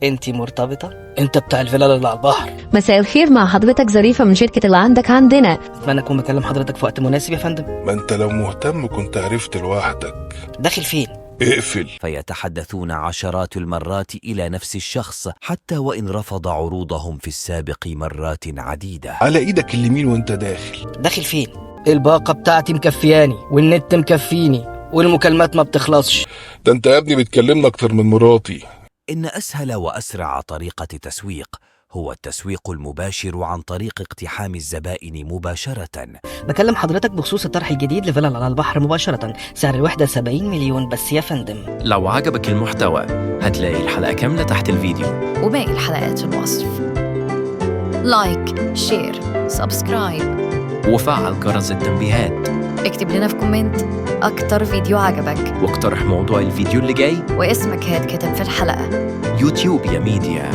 انت مرتبطة؟ انت بتاع الفيلا اللي على البحر. مساء الخير، مع حضرتك ظريفة من شركة اللي عندك عندنا. اتمنى اكون بكلم حضرتك في وقت مناسب يا فندم. ما انت لو مهتم كنت عرفت لوحدك. داخل فين؟ اقفل. فيتحدثون عشرات المرات إلى نفس الشخص حتى وإن رفض عروضهم في السابق مرات عديدة. على ايدك اليمين وانت داخل. داخل فين؟ الباقة بتاعتي مكفياني، والنت مكفيني، والمكالمات ما بتخلصش. ده انت يا ابني بتكلمنا اكتر من مراتي. إن أسهل وأسرع طريقة تسويق هو التسويق المباشر عن طريق اقتحام الزبائن مباشرة. بكلم حضرتك بخصوص الطرح الجديد لفيلا على البحر مباشرة، سعر الوحدة 70 مليون بس يا فندم. لو عجبك المحتوى هتلاقي الحلقة كاملة تحت الفيديو وباقي الحلقات في الوصف. like، share، subscribe، وفعل جرس التنبيهات. اكتب لنا في comment أكتر فيديو عجبك، واقترح موضوع الفيديو اللي جاي، واسمك هيتكتب في الحلقة. يوتيوبيا ميديا.